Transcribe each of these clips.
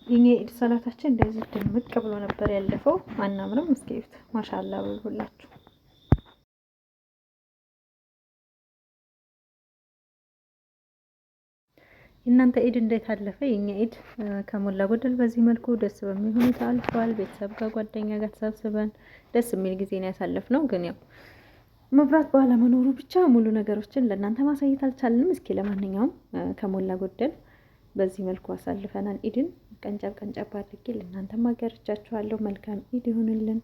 የኛ ኢድ ሰላታችን እንደዚህ ድምቅ ብሎ ነበር ያለፈው። አናምርም? እስኪ እዩት። ማሻአላ በሉላችሁ። የእናንተ ኢድ እንዴት አለፈ? የኛ ኢድ ከሞላ ጎደል በዚህ መልኩ ደስ በሚል ሁኔታ አልፏል። ቤተሰብ ጋር ጓደኛ ጋር ተሰብስበን ደስ የሚል ጊዜ ነው ያሳለፍነው። ግን ያው መብራት ባለመኖሩ ብቻ ሙሉ ነገሮችን ለእናንተ ማሳየት አልቻልንም። እስኪ ለማንኛውም ከሞላ ጎደል በዚህ መልኩ አሳልፈናል ኢድን። ቀንጨብ ቀንጨብ አድርጌ ለእናንተ ማጋርቻችኋለሁ። መልካም ኢድ ይሁንልን።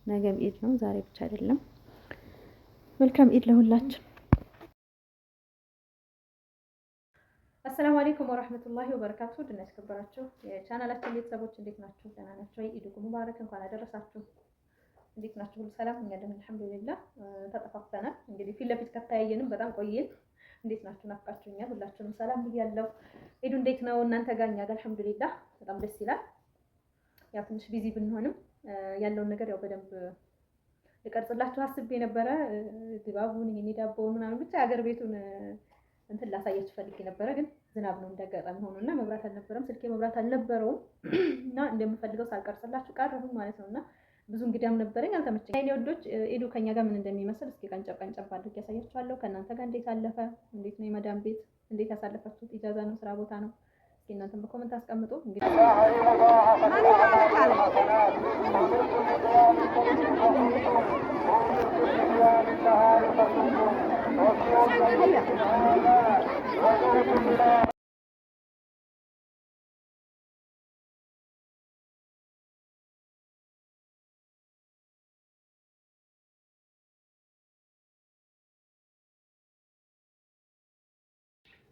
ነገም ኢድ ነው፣ ዛሬ ብቻ አይደለም። መልካም ኢድ ለሁላችን። السلام عليكم ورحمة الله وبركاته። ድና የተከበራችሁ የቻናላችን ቤተሰቦች እንዴት ናችሁ? ደህና ናችሁ? عيدكم مبارك፣ እንኳን አደረሳችሁ። እንዴት ናችሁ? ሁሉ ሰላም? እኛ ደህና الحمد لله። ተጠፋፍተናል። እንግዲህ ፊት ለፊት ከተያየንም በጣም ቆየን። እንዴት ናችሁ? ናፍቃችሁኛል። ሁላችሁንም ሰላም ብያለሁ። ኢዱ እንዴት ነው እናንተ ጋር? እኛ ጋር الحمد لله በጣም ደስ ይላል። ያው ትንሽ busy ብንሆንም ያለውን ነገር ያው በደንብ ልቀርጽላችሁ አስቤ ነበረ። ድባቡን ይሄን ዳቦውን ምናምን ብቻ የሀገር ቤቱን እንትን ላሳያችሁ ፈልጌ ነበረ፣ ግን ዝናብ ነው እንዳጋጣሚ ሆኖ እና መብራት አልነበረም፣ ስልኬ መብራት አልነበረውም እና እንደምፈልገው ሳልቀርጽላችሁ ቀረሁኝ ማለት ነው። እና ብዙ እንግዳም ነበረኝ አልተመቸኝም። የኔ ወዶች ኢዱ ከኛ ጋር ምን እንደሚመስል እስኪ ቀንጨብ ቀንጨብ አድርጌ ያሳያችኋለሁ። ከእናንተ ጋር እንዴት አለፈ? እንዴት ነው የመዳም ቤት እንዴት ያሳለፋችሁት? ኢጃዛ ነው ስራ ቦታ ነው? እስኪ እናንተም በ comment አስቀምጡ። እንግዲህ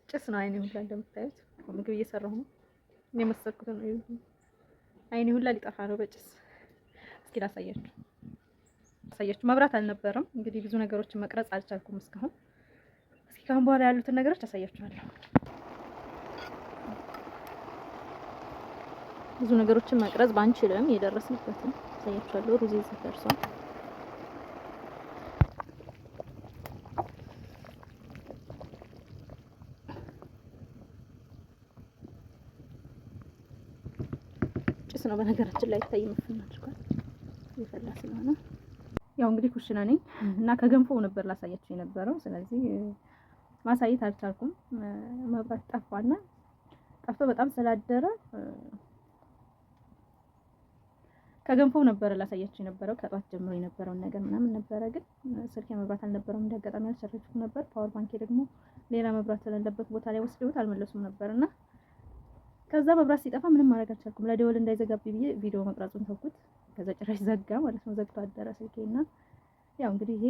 ጭስ ነው አይኔ ሁላ እንደምታዩት ምግብ እየሰራሁ ነው የመሰልኩት ነው። አይኔ ሁላ ሊጠፋ ነው በጭስ። እስኪ ላሳያችሁ አሳያችሁ። መብራት አልነበረም እንግዲህ ብዙ ነገሮችን መቅረጽ አልቻልኩም እስካሁን። እስኪ ካሁን በኋላ ያሉትን ነገሮች አሳያችኋለሁ። ብዙ ነገሮችን መቅረጽ ባንችልም የደረስንበትን አሳያችኋለሁ። ሩዝ እዚህ ደርሷል። ጭስ ነው በነገራችን ላይ ይታይ ምፍን አድርጓል እየፈላ ስለሆነ ያው እንግዲህ ኩሽና ነኝ እና ከገንፎው ነበር ላሳያችሁ የነበረው። ስለዚህ ማሳየት አልቻልኩም። መብራት ጠፋና ጠፍቶ በጣም ስላደረ ከገንፎው ነበረ ላሳያችሁ የነበረው ከጧት ጀምሮ የነበረውን ነገር ምናምን ነበረ። ግን ስልክ መብራት አልነበረውም። እንዳጋጣሚ አልቸረጅኩም ነበር። power bank ኤ ደግሞ ሌላ መብራት ስለሌለበት ቦታ ላይ ወስደውት አልመለሱም ነበርና ከዛ መብራት ሲጠፋ ምንም ማድረግ አልቻልኩም። ለደወል እንዳይዘጋብኝ ብዬ ቪዲዮ መቅረጹን ተውኩት። ከዛ ጭራሽ ዘጋ ማለት ነው። ዘግቶ አደረ ስልኬ እና ያው እንግዲህ ይሄ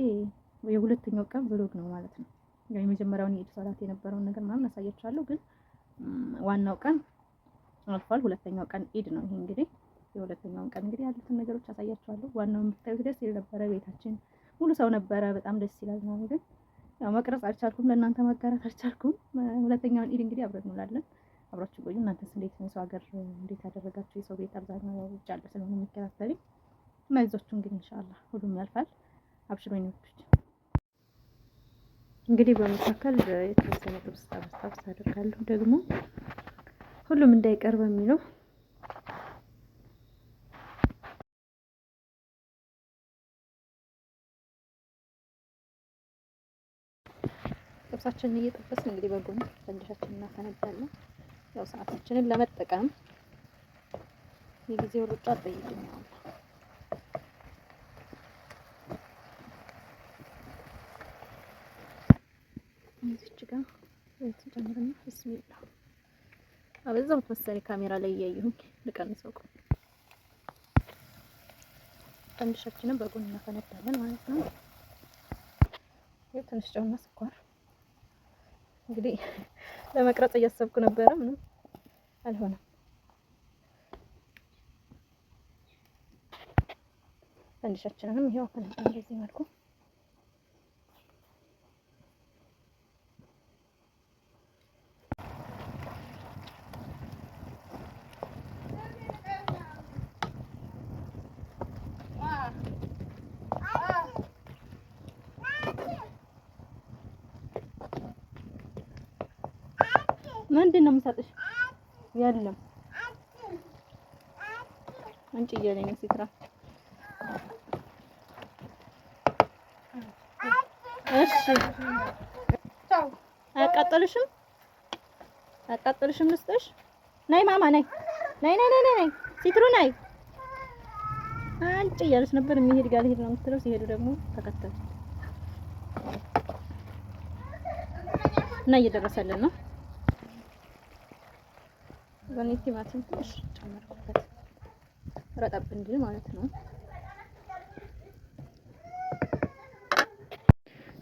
የሁለተኛው ቀን vlog ነው ማለት ነው። ያው የመጀመሪያውን የኢድ ሰላት የነበረውን ነገር ምናምን አሳያችኋለሁ። ግን ዋናው ቀን አልፏል። ሁለተኛው ቀን ኢድ ነው። ይሄ እንግዲህ የሁለተኛውን ቀን እንግዲህ ያሉትን ነገሮች አሳያችኋለሁ። ዋናው የምታዩት ደስ ይል ነበረ። ቤታችን ሙሉ ሰው ነበረ። በጣም ደስ ይላል ነው። ግን ያው መቅረጽ አልቻልኩም፣ ለእናንተ ማጋራት አልቻልኩም። ሁለተኛውን ኢድ እንግዲህ አብረን እንውላለን። አብራችሁ ቆዩ። እናንተስ እንዴት ነው? የሰው ሀገር እንዴት ያደረጋችሁ? የሰው ቤት አብዛኛው ያው ውጭ ያለ ስለሆነ የሚከታተለኝ እና ይዟችሁ እንግዲህ ኢንሻአላህ ሁሉም ያልፋል። አብሽሩ ወይኖች። እንግዲህ በመካከል የተወሰነ ጥብስ ጠብስ ጠብስ አደርጋለሁ ደግሞ ሁሉም እንዳይቀር በሚለው ጥብሳችንን እየጠበስን እንግዲህ በጎን ፈንዲሻችንን እናፈነዳለን። ያው ሰዓታችንን ለመጠቀም የጊዜው ሩጫ አልጠይቅም። ያው እዚች ጋር ዘይት ጨምርና ብስሚላ አበዛሁት መሰለኝ ካሜራ ላይ እያየሁኝ ልቀንሰው። ፈንዲሻችንን በጎን እናፈነዳለን ማለት ነው። ትንሽ ጨውና ስኳር እንግዲህ ለመቅረጽ እያሰብኩ ነበረ፣ ምንም አልሆነም። ፈንዲሻችንንም ይሄው አፈነዳን በዚህ መልኩ። ምንድን ነው የምሰጥሽ? የለም። አንቺ እያለኝ ነው ሲትራ። እሺ አያቃጥልሽም? አያቃጥልሽም? ልስጥሽ? ነይ ማማ ነይ ነይ ነይ ነይ ነይ ሲትሩ ነይ አንቺ እያለች ነበር። የሚሄድ ጋር ልሄድ ነው የምትለው። ሲሄዱ ደግሞ ተከተሉት እና እየደረሰልን ነው። በኔ ቲማቲም ትንሽ ጨመርኩበት ረጠብ እንዲል ማለት ነው።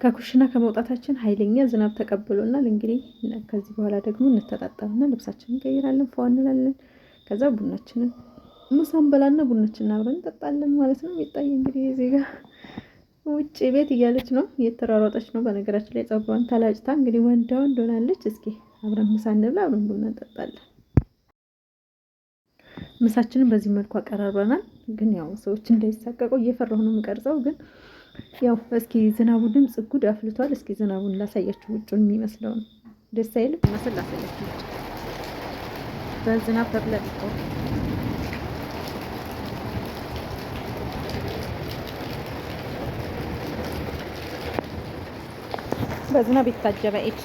ከኩሽና ከመውጣታችን ኃይለኛ ዝናብ ተቀብሎናል። እንግዲህ ከዚህ በኋላ ደግሞ እንተጣጠብና ልብሳችንን እንቀይራለን፣ ፏ እንላለን። ከዛ ቡናችንን ምሳ እንበላና ቡናችንን አብረን እንጠጣለን ማለት ነው። የሚታይ እንግዲህ እዚህ ጋር ውጭ ቤት እያለች ነው፣ እየተሯሯጠች ነው። በነገራችን ላይ ጸጉሯን ተላጭታ እንግዲህ ወንዳ ወንድ ሆናለች። እስኪ አብረን ምሳ እንብላ፣ አብረን ቡና እንጠጣለን። ምሳችንን በዚህ መልኩ አቀራርበናል። ግን ያው ሰዎች እንዳይሳቀቁ እየፈራሁ ነው የምቀርጸው። ግን ያው እስኪ ዝናቡ ድምፅ ጉድ አፍልቷል። እስኪ ዝናቡን ላሳያችሁ፣ ውጩን የሚመስለውን ደስ አይልም? መስል ላሳያችሁ ውጭ በዝናብ ተጥለቅልቆ በዝናብ የታጀበ ኢድ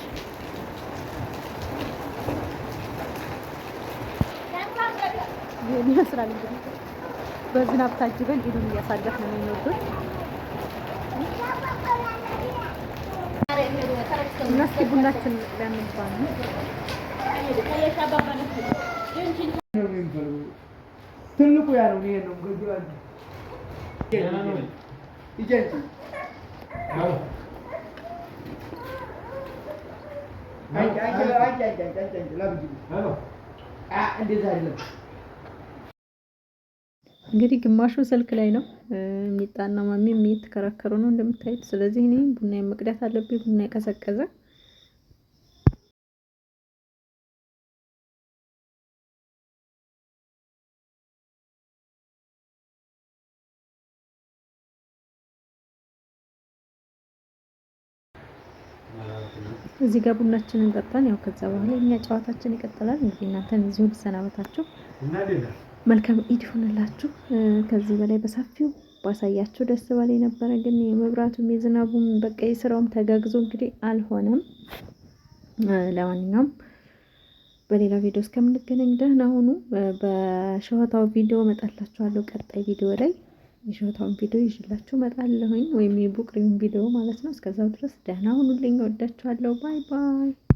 ይሄን ይመስላል። እንግዲህ በዝናብ ታጅበን ኢዱን እያሳለፍን ነው የሚወዱት እና እስኪ ቡናችን ለምን ነው ትልቁ ያ ነው። ይሄ ነው እንግዲህ ግማሹ ስልክ ላይ ነው የሚጣና ማሚ እየተከራከሩ ነው እንደምታዩት። ስለዚህ እኔ ቡና መቅዳት አለብኝ። ቡና የቀዘቀዘ እዚህ ጋር ቡናችንን ጠጣን። ያው ከዛ በኋላ እኛ ጨዋታችን ይቀጥላል። እንግዲህ እናንተን እዚሁ ልሰናበታችሁ። መልካም ኢድ ይሁንላችሁ። ከዚህ በላይ በሰፊው ባሳያችሁ ደስ ባላይ ነበረ፣ ግን የመብራቱም የዝናቡም በቃ የስራውም ተጋግዞ እንግዲህ አልሆነም። ለማንኛውም በሌላ ቪዲዮ እስከምንገናኝ ደህና ሁኑ። በሸወታው ቪዲዮ እመጣላችኋለሁ። ቀጣይ ቪዲዮ ላይ የሸወታውን ቪዲዮ ይዤላችሁ እመጣለሁኝ፣ ወይም የቡቅሪውን ቪዲዮ ማለት ነው። እስከዛው ድረስ ደህና ሁኑልኝ። እወዳችኋለሁ። Bye bye።